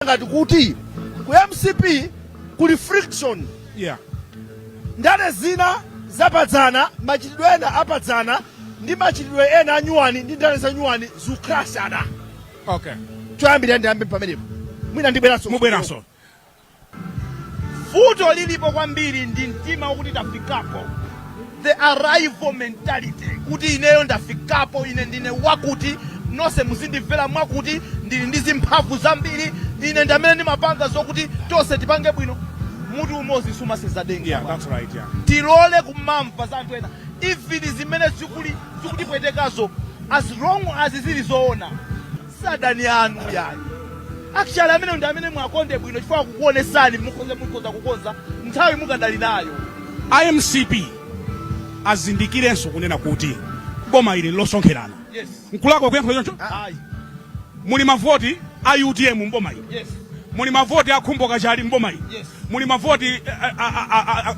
Ngati kuti ku MCP kuli friction. Ndale zina zapadzana, machitidwe ena apadzana ndi machitidwe ena anyuwani ndi ndale zanyuwani zikuclashana. Choyambirira ndiyambe pamenepo, mwina ndibweranso. Mubweranso. Vuto lilipo kwambiri ndi mtima wakuti tafikapo, the arrival mentality, kuti ineyo ndafikapo, ine ndine wakuti, nonse muzindimvera, mwakuti ndili ndi zimphamvu zambiri, ine ndi amene ndimapanga zokuti tonse tipange bwino. Mutu umodzi sumasenza denga. Yeah, that's right, yeah. Tilole kumamva za anthu ena, even zimene zikutipwetekazo, as long as zili zoona. Sadani anu yayi, actually amene ndi amene mwakonde bwino, chifukwa kukuonesani mukhoza kukonza nthawi mukadali nayo. IMCP azindikirenso kunena kuti boma ili losonkherana. Nkulakwa kuyankhula choncho? Ayi. Muli mavoti a UTM mboma ili. Muli mavoti a Khumbo Kachali mboma ili. Muli mavoti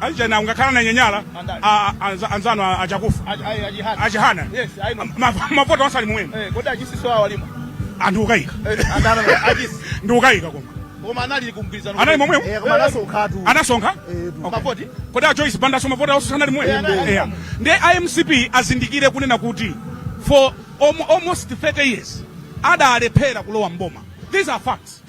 achena ungakhala na nyanyala. Andani? Anzanu achakufa. Achihana. Achihana. Yes, I know. Mavoti onse ali momwemo. Kodi achisiso awo alimo? Anthu ukayika. Andana achisi. Ndi ukayika koma. Koma anali kumgwirizano. Anali momwemo. Koma anasonkhatu. Anasonkha. Eh. Okay. Mavoti. Kodi a Joyce Bandaso mavoti awonso sanali momwemo? Anali. Ndi IMCP azindikire kunena kuti for almost 30 years adalephera kulowa mboma. These are facts.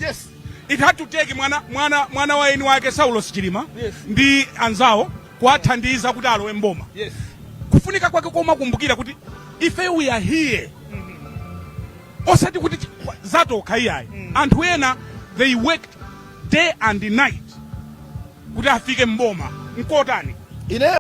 It had to take mwana wa eni wake Saulos Chilima ndi anzawo kuwathandiza kuti alowe mboma. Kufunika kwake koma kumbukira kuti ife we are here, osati kuti zatokha iyayi. Anthu ena, they worked day and night kuti afike mboma. Nkotani? Ine